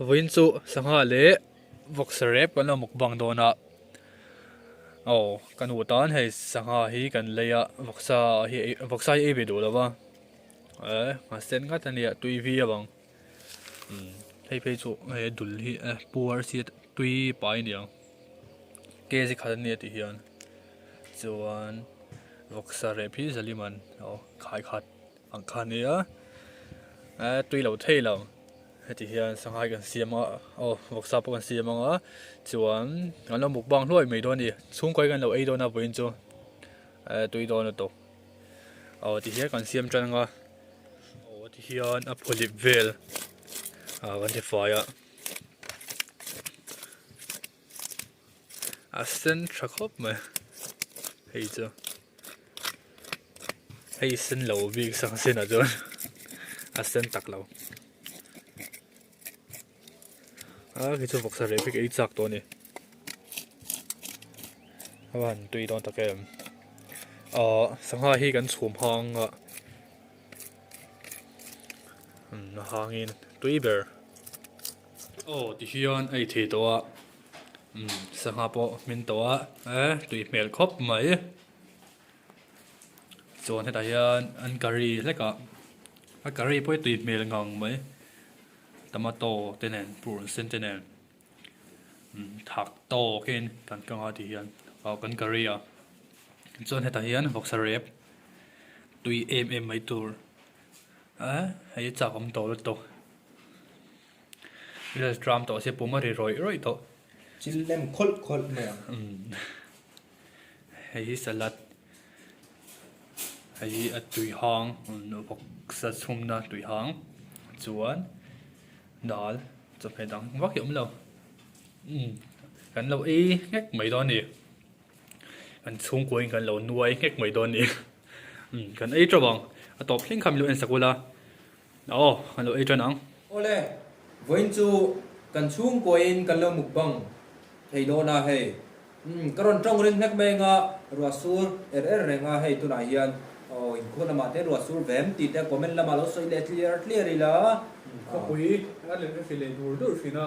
Vawiin chu sangha leh vawksa rep kan lo mukbang dawn a aw ka nu tan hei sangha hi kan lei a vawksa hi vawksa hi ei ve duh lo va eh a sen ngat a nia tui viau ang umm hei phei chu hei dul hi eh puar si tui pai a ni ang kg khat a nia tih hian chuan vawksa rep hi zaliman aw khai khat ang kha a nia eh tui lo thei lo heti hian sangha hi kan siam a aw vawksa pawh kan siam ang a chuan kan lo mukbang hluai mai dawn a ni chhungkaw hi kan lo ei dawn a vawiin chu eh tui dawn lutuk aw ti hian kan siam tan ang a aw ti hian a phawlip vel ah kan ti fai a a sen tha khawp mai hei chu. Hei sen lo bik sang sen ah chuan a sen tak lo a khi chu vawksa reh vek ei chak tawh a ni a van tui dawn tak em ahh sangha hi kan chhum hang a umm a hangin tui ber aw ti hian a ei thei tawh a umm sangha pawh hmin tawh a eh tui hmel khawp mai. Chuan hetah hian an curry hlek ah a curry pawh hi tui hmel ngang mai tomato te nen purun sen te nen thak tawk in kan kang a ti hian ah kan curry a chuan hetah hian vawksa rep tui em em mai tur eh hei hi chak awm tawh lutuk vel tram tawh se pum a ri rawih rawih tawh. Chil lem khawlh khawlh mai ang. Hei hi salad hei hi a tui hang vawksa chhumna tui hang chuan dal chawhmeh dang vak hi a awm lo umm kan lo ei nghek mai dawn a ni kan chhungkua in kan lo nuai nghek mai dawn a ni umm kan ei teuh ang a tawp thleng kha min lo en sak ula aw kan lo ei tan ang. Awle, vawiin chu kan chhungkua in kan lo mukbang thei dawn a hei. Umm ka rawn tawng ring hlek mai anga ruah sur er er reng a hei tunah hian aw inkhawh lamah te ruah sur vem tih te comment lamah lo sawi leh tliar tliar ila. Khawpui a leh hri leh dur dur thin a,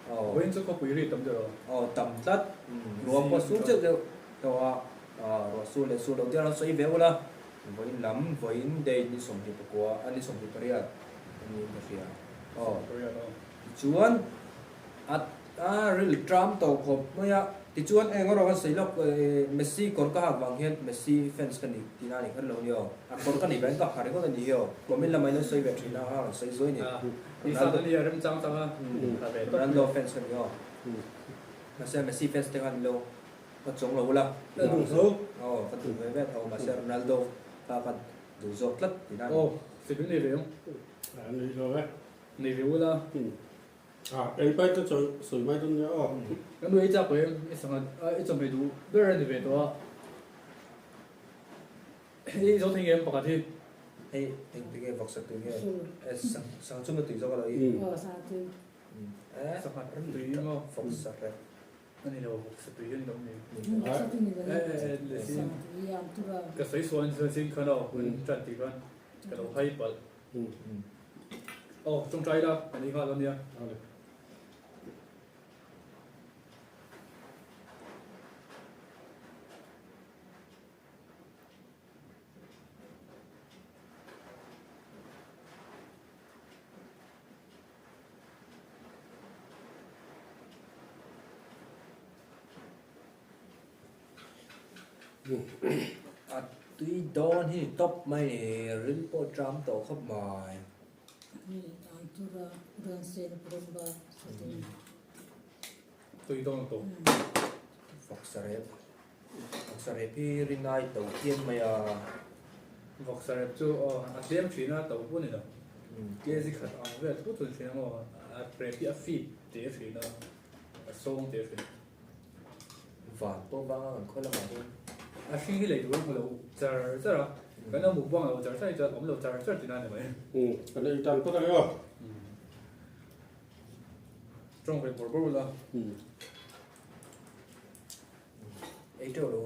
vawiin chu khawpui ri tam deuh lo. Aw tam tlat, ruah pawh sur deuh deuh tawh a, ruah sur leh sur lo te rawn sawi ve ula, vawiin lam vawiin date ni 24 a ni 28 a niin ka hria. Aw tichuan a A ril tram tawh khawp mai a, tichuan eng erawh kan sawi lawk Messi kawr ka hak vang hian Messi fans ka ni tihna a ni kher lo ni aw, a kawr ka nih vangin ka ha ringawt a ni hi aw, comment lamah in lo sawi ve thin a, a rawn sawi zuai ni. Ronaldo fans ka ni aw, mahse Messi fans te khan lo ka chuang lo ula, aw ka duh ve ve tho, mahse Ronaldo kha ka duh zawk tlat tihna a ni. Aw, sipin nei ve ang. Nei lo e. Nei ve ula. A, ei pai te chawi sawi mai dawn nia aw. Ka nu ei chak em, i sangha i chawhmeh duh ber a ni ve tawh a. I zo thei ngem pakhat hi. Hei eng tui nge vawksa tui nge e sangha chhunga tui zawk a lo i. Aw sangha tui. E sangha tui maw? Vawksa rep. A ni lo vawksa tui a ni lo ni. Vawksa tui ni lo e sangha tui am tur a. Ka sawi sual an zing khan aw kan tan tih khan ka lo hai palh. Aw tawngtai la kan ei nghal ania. A tui dawn hi tawp mai ni, ril pawh tram tawh khawp mai. Tui dawn tawh. Vawksa rep. Vawksa rep hi rinai to hian mai a. Vawksa rep chu aw a tlem thin a to pawh ni lo. Kg khat ang vel thut thut thin ang aw. A rep hi a fit teh thin a, a sawng teh thin. Van pawh vang a kan khaw lamah hian. A hring hi lei tur a hmu lo char char a, kan lo mukbang lo char char hi chuan awm lo char char tihna a ni mai. Umm kan ei tan phawt ang aw. Tawng ve bawrh bawrh ula. Ei teuh lo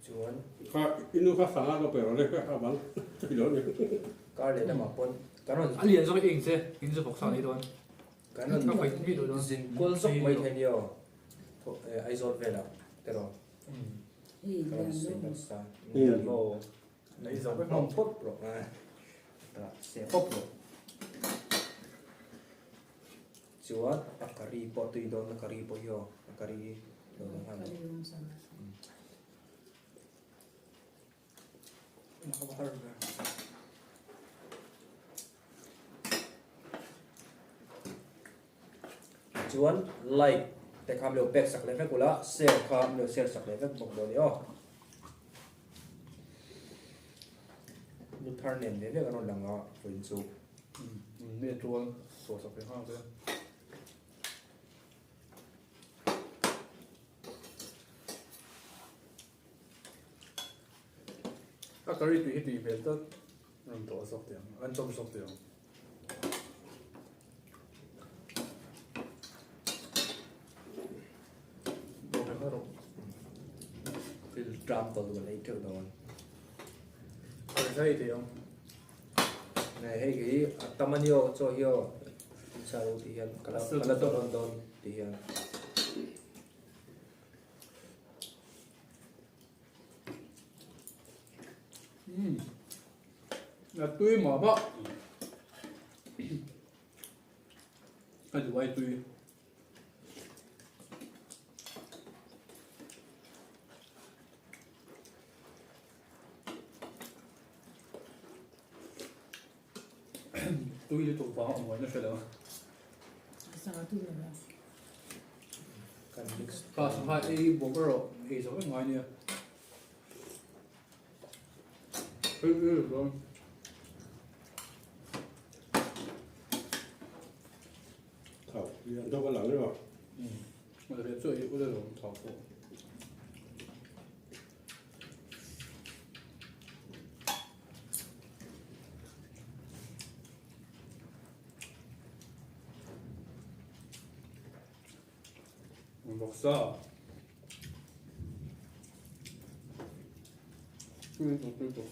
chuan. Kha i nu kha sangha ka pe rawh le a bang tui lo ni. Kar leh lamah pawn kan rawn. A lian zawk i eng che, in zu bawk sa nei dawn. Kan rawn zin kual zawk mai thei nia aw Aizawl velah te rawh. Ka rawn sawi nasa. Maw hmang phawt rawh tah se pawp rawh. Chuan a curry pawh tui dawn a curry pawh hi aw a curry lo lang nghal rawh. Chuan like te kha min lo pek sak leh vek ula, share kha min lo share sak leh vek bawk dawn i aw. Nu thar nen ve vek an rawn lang a vawiin chu. Mi a tual saw sak ve nghal che. A curry tui hi tui hmel tlat rawn tawh zawk teh ang, an chawm zawk teh ang. Dawh ve nghal rawh. Thil tram tawh duh lei teuh dawn. Curry zai teh ang. Nge hei hi a tam a ni aw chaw hi aw. Sa ro tih hian ka la ka la dawh rawn dawn tih hian. Umm a tui mah mah a duh ai tui. Tui lutuk vang a awm ngaihna hre lo. Kan mix Kha sangha ei bawk erawh ei zo vek ngai nia. Ei ei dawn. Thau lian deuh a lang emaw. Umm a rep chu ei ula lo thau pawh. Vawksa tui bawk tui bawk.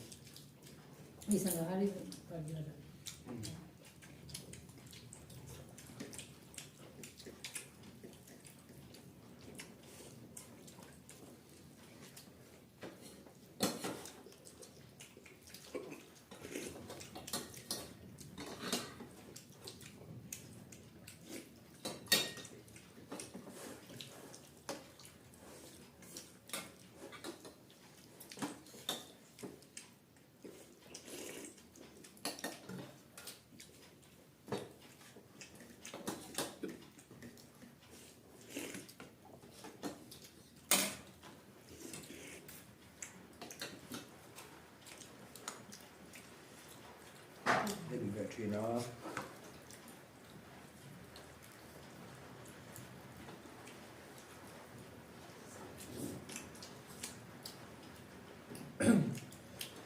Hei ve thin a.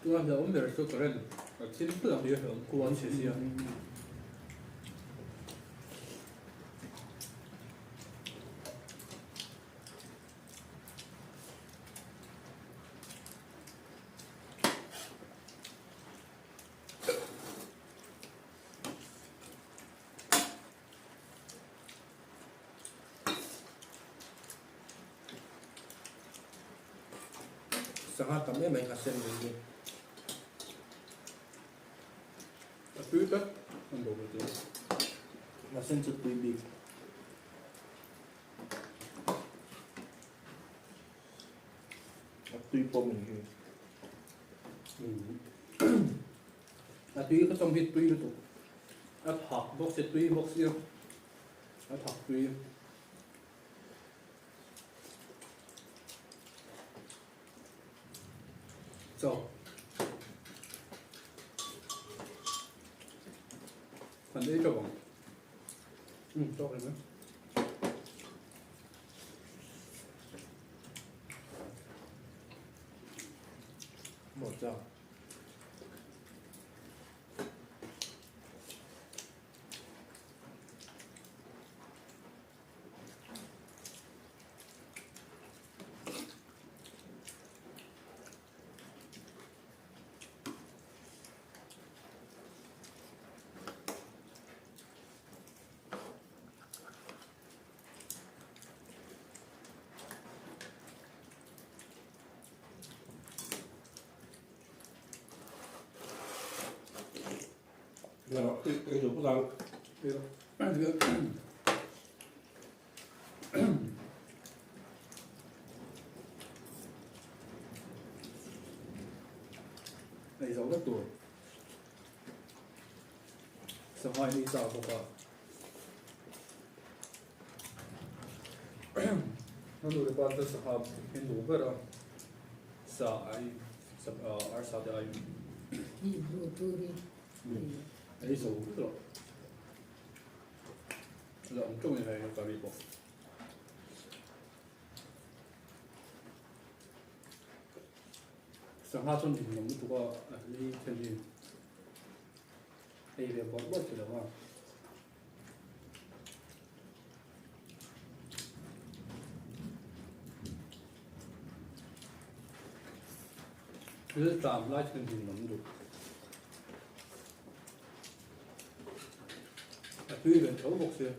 Tuna hlauhawm ber chu current a thil phut ang hi a hlauhawm kual chhe sia. Sangha tam em mai kha sen mai hi. A tui tlat an bo ve tih. A sen chu tui bik. A tui pawh min hi. A tui ka chawm hi tui lutuk. A thak bawk si tui bawk si a. A thak tui. Chaw. Kan ei teuh ang. Um tawk em em. Maw chang. Ei zo vek tur. Sangha in ei chak bawk a. Ka nu leh pa chuan sangha in duh ber a, sa ai arsa te ai. Ei zo vek rawh. La awm teuh ni hei curry pawh. Sangha chuan in nawm lutuk a a hlei then hi ei ve bawrh bawrh thei lo a. Thil tlam lai chuan in nawm duh. A tui ve tho bawk sia.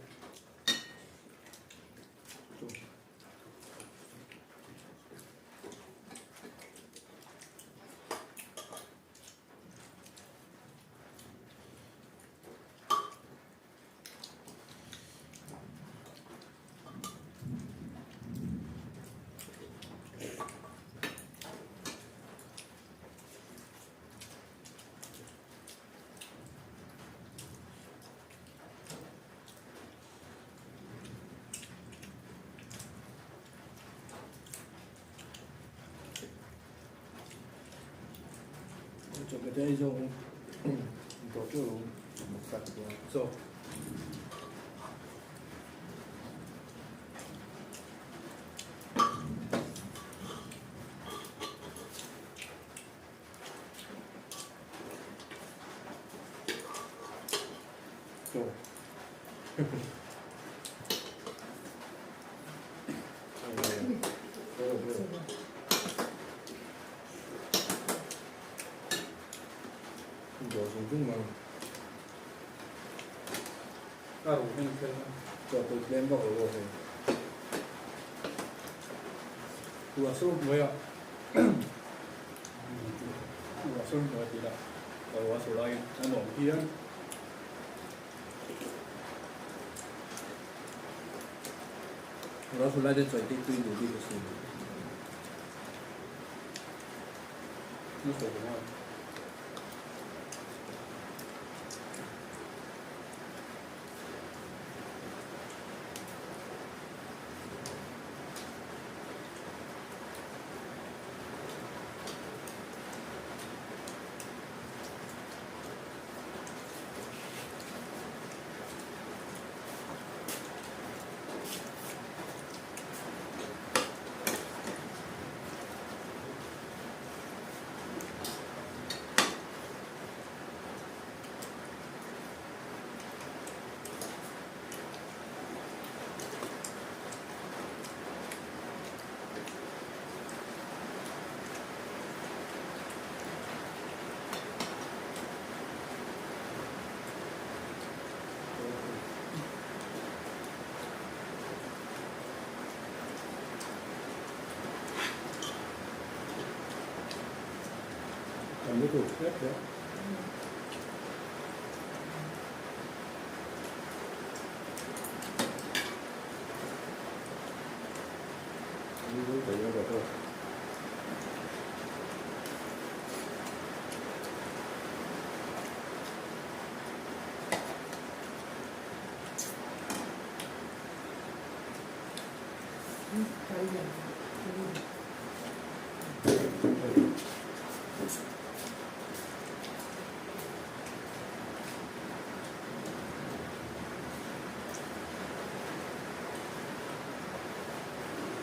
Chaw. Chaw. A ru hming kher a. Chaw tui tlem vak lo aw hei. Ruah sur hnuaiah ruah sur hnuai tih lah ruah sur laiin a nuam hian. Ruah sur lai te chawi tih tui duh bik asin. Na sawi lo a.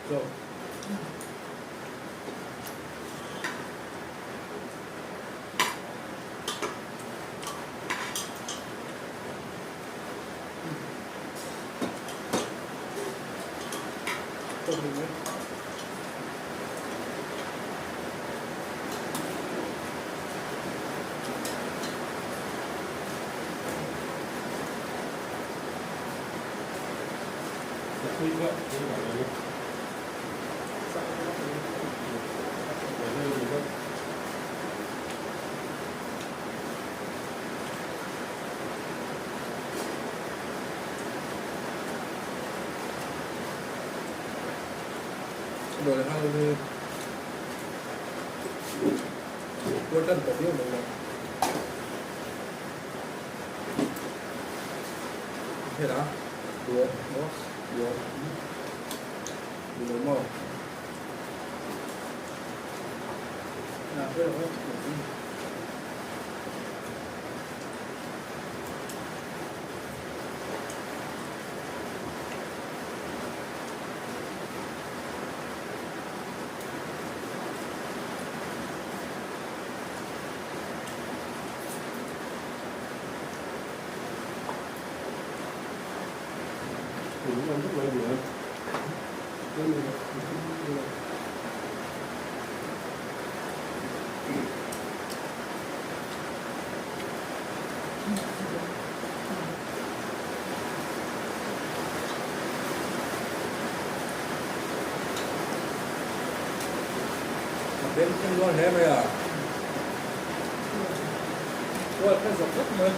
Chaw. Dawh leh nghal hi puar tan tawh viau mai lo. Hela duh maw duh duh lo maw. A beng thleng dawn hle mai a. Kual kha zawk zawk mai.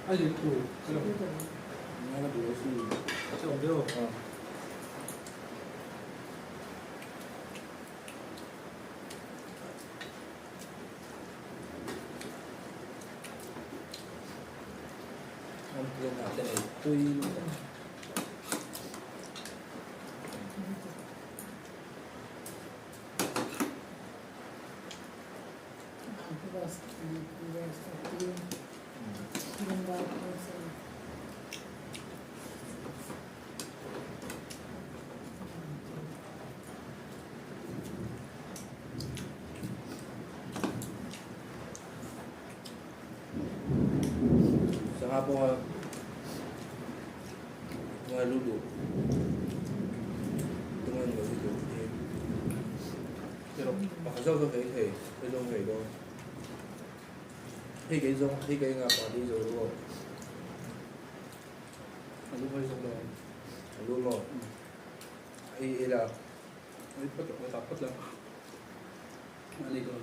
A lin thu ka lo Ngai duh si. Che awm deuh. An tlem ah te nei tui lutuk. Sangha pawh a ngai lu duh tunge ni lo hi duh hi pakhat zawk zawk ei thei ei zawng ngei dawn hei kei zawng hei kei nga pakhat ei zo lo aw a lu mai zawk dawn a lu maw ei ei la ei phawt la ta phawt la a ni dawn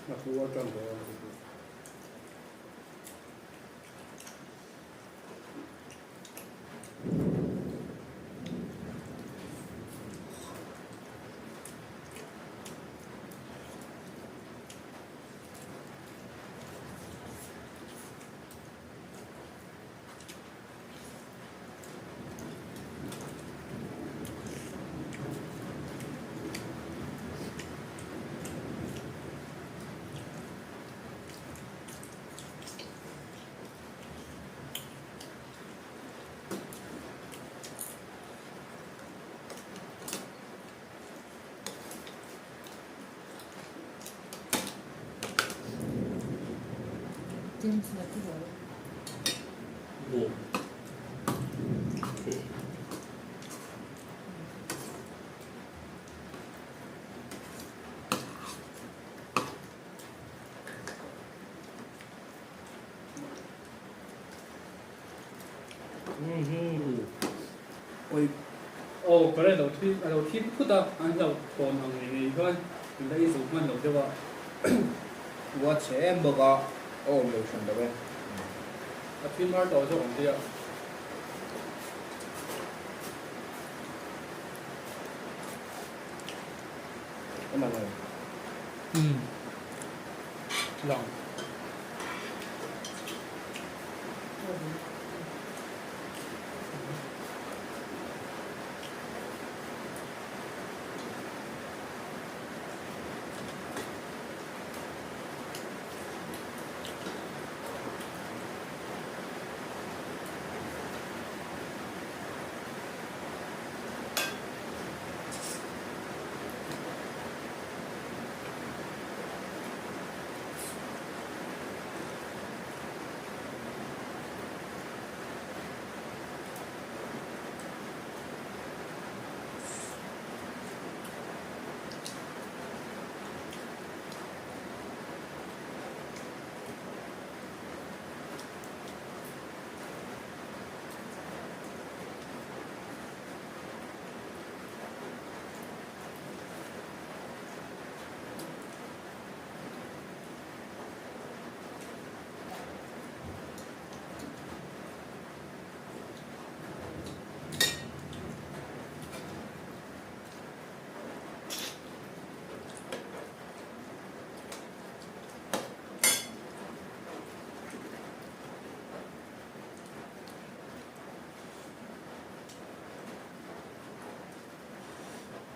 A thu atang tawh a. Aw current lo thi a lo thim phut a an hlo thawn ang ngei ngei khan in la inzuk hman lo deuh a. Ua chhe em bawk a, a awm lo hran lo e. A thim har tawh zawk ang tia. A lang em? Umm lang.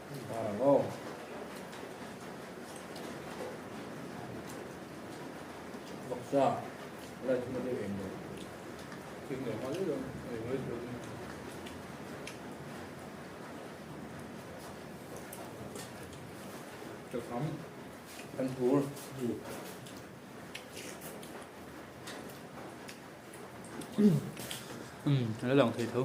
Bar ang aw. Vawksa light hma deuh eng lo. Thing leh hma deuh deuh ei mai tur a ni. Chakham. Kan phur. Umm a la lang thei tho.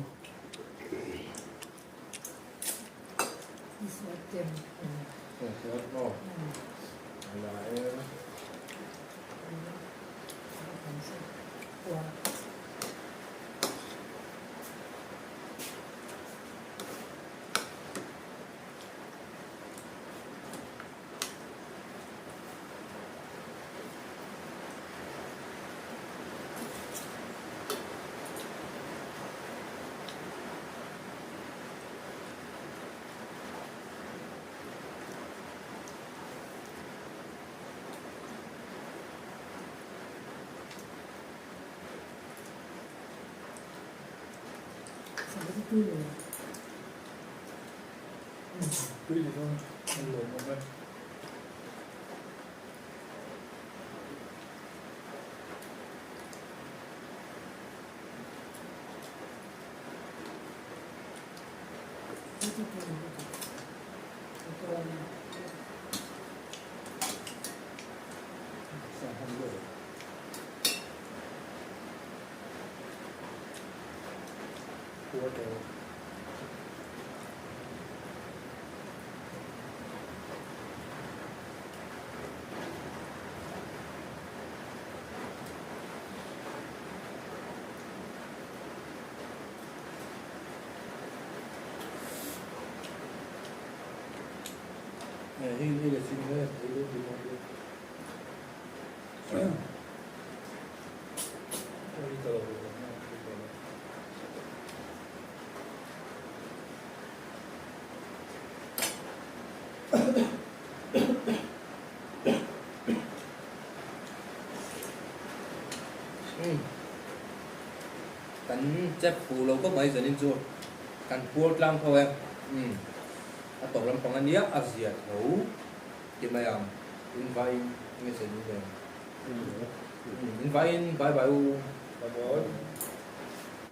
Tui ti chuan an lawm awm e. Kan chep fu lo khawp mai zanin chu kan puar tlang tho e umm a tawp lampang ania a zia tho ti mai ang in vaiin nge zanin nen umm in vaiin bye bye u. Bye bye.